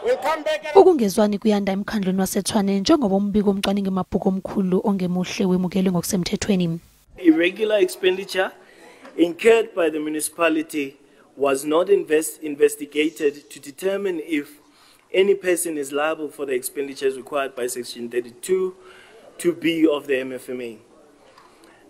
We'll come back and Ukungezwani kuyanda emkhandlweni waseTshwane njengoba umbiko womcwaningi mabhuku omkhulu ongemuhle wemukelwe ngokusemthethweni. Irregular expenditure incurred by the municipality was not investigated to determine if any person is liable for the expenditures required by Section 32 2B of the MFMA.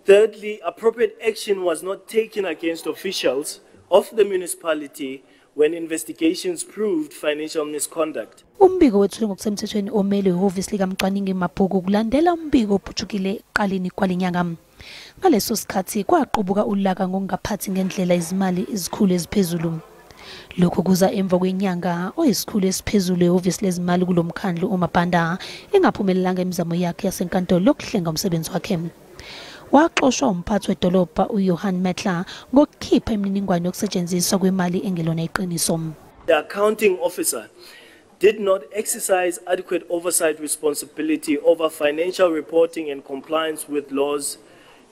Thirdly, appropriate action was not taken against officials of the municipality when investigations proved financial misconduct. Umbiko wethulwe ngokusemthethweni omele ihhovisi likamcwaningi mabhuku kulandela umbiko ophutshukile ekuqaleni kwalenyanga. Ngaleso sikhathi kwaqubuka ulaka ngokungaphathi ngendlela izimali izikhulu eziphezulu. Lokhu kuza emva kwenyanga oyisikhulu esiphezulu ehhovisi lezimali kulomkhandlu uMabanda engaphumelelanga imizamo yakhe yasenkantolo yokuhlenga umsebenzi wakhe. Waxoshwa umphathi wedolobha uJohan Mettler ngokukhipha imininingwane yokusetshenziswa kwemali engelona iqiniso. The accounting officer did not exercise adequate oversight responsibility over financial reporting and compliance with laws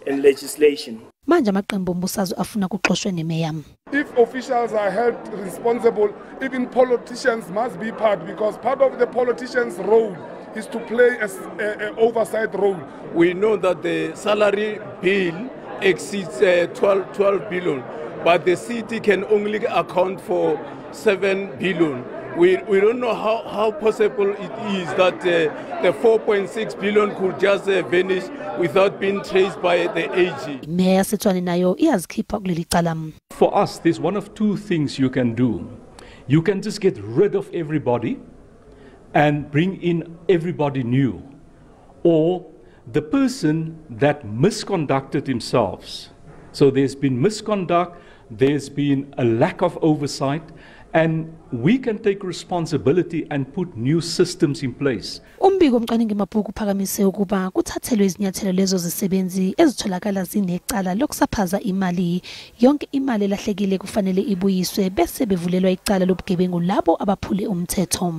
and legislation. Manje amaqembu ombusazwe afuna kuxoshwe nemeya. If officials are held responsible, even politicians must be part, because part of the politicians' role is to play a oversight role. We know that the salary bill exceeds 12 billion, but the city can only account for 7 billion. We don't know how possible it is that the 4.6 billion could just vanish without being traced by the AG. Imeya yaseTshwane nayo iyazikhipha kuleli cala. For us, there's one of two things you can do. You can just get rid of everybody and bring in everybody new, or the person that misconducted themselves. So there's been misconduct, there's been a lack of oversight, and we can take responsibility and put new systems in place. Umbiko womcwaningi mabhuku uphakamise ukuba kuthathelwe izinyathelo lezo zisebenzi ezitholakala zinecala lokusaphaza imali. Yonke imali elahlekile kufanele ibuyiswe bese bevulelwa icala lobugebengu labo abaphule umthetho.